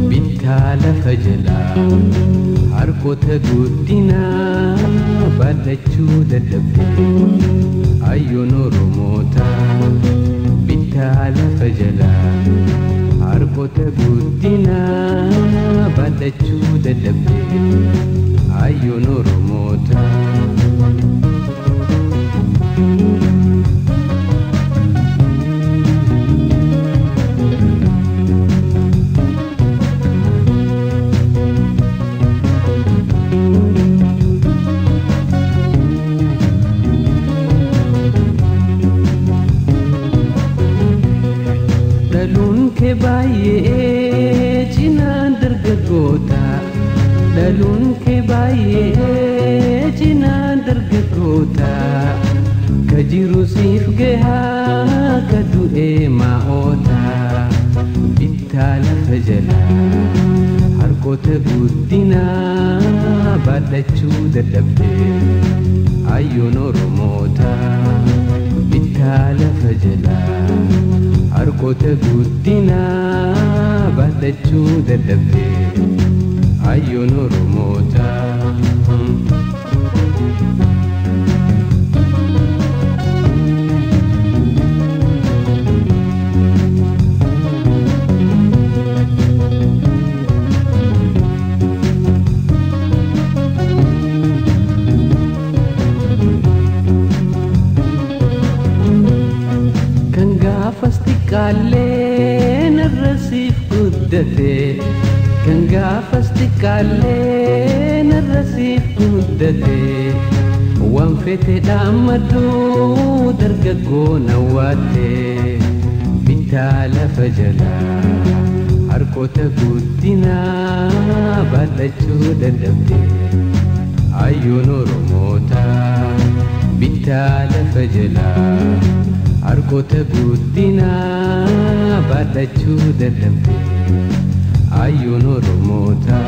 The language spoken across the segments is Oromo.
Bittaa lafa jalaa harkoota guddinaa baadhachuu dadhabde ayyoon Oromoota. Bittaa lafa jalaa harkoota guddinaa baadhachuu dadhabde ayyoon Oromoota. Dhaluun kee baay'ee cinaan dargaggoota. Dhaluun kee baay'ee cinaan dargaggoota. Ka jiru siif gahaa ka du'ee maa'oota. Bittaa lafa jalaa harkoota guddinaa baadhachuu dadhabde ayyoon Oromoota. Bittaa lafa jalaa harkoota guddinaa baadhachuu dadhabde ayyoon Oromoota. Kan gaafas xiqqaallee narra siif guddate. Kan gaafas xiqqaallee narra siif guddate. Waan fete dhaammadhu dargaggoo nawwaatte. Bittaa lafa jalaa harkoota guddinaa baadhachuu dadhabde ayyoon Oromoota. Bittaa lafa jalaa harkoota guddinaa baadhachuu dadhabde ayyoon Oromoota.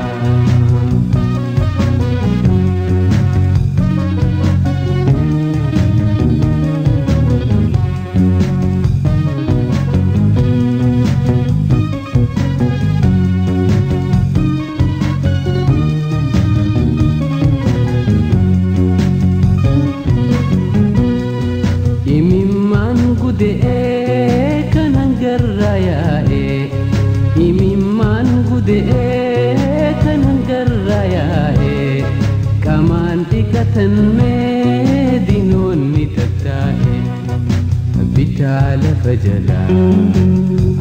Imimmaan gude'ee kanan garraa yaa'e. Imimmaan gude'ee kanan garraa yaa'e. Qamaan dhiqatan mee diinoonni tattaa'e. Bittaa lafa jalaa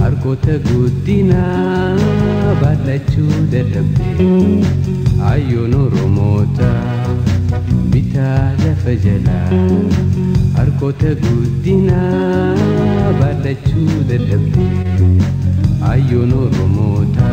harkoota guddinaa baadhachuu dadhabde ayyoon Oromoota. Bittaa lafa jalaa harkoota guddinaa baadhachuu dadhabde ayyoon Oromoota.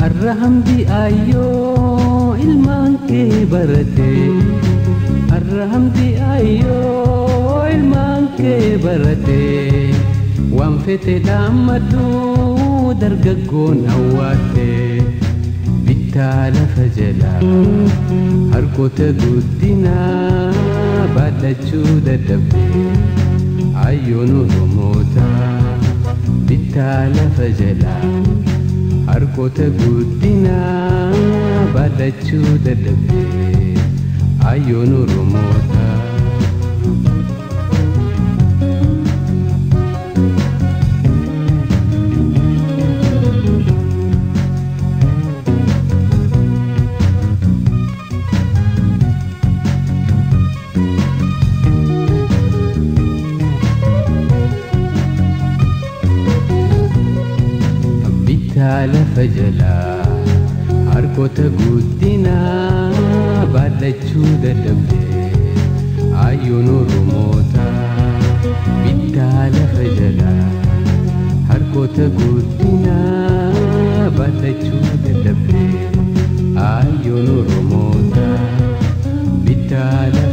Arra hamdi ayyoo ilmaan kee barate. Arra hamdi ayyoo ilmaan kee barate. Waan fete dhaammadhu dargaggoon awwaatte. Bittaa lafa jalaa harkoota guddinaa baadhachuu dadhabde ayyoon Oromoota. Bittaa lafa jalaa harkoota guddinaa baadhachuu dadhabde ayyoon Oromoota. Bittaa lafa jalaa harkoota guddinaa baallachuu dadhabde ayyoon Oromoota. Bittaa lafa jalaa harkoota guddinaa baallachuu dadhabde ayyoon Oromoota. Bittaa lafa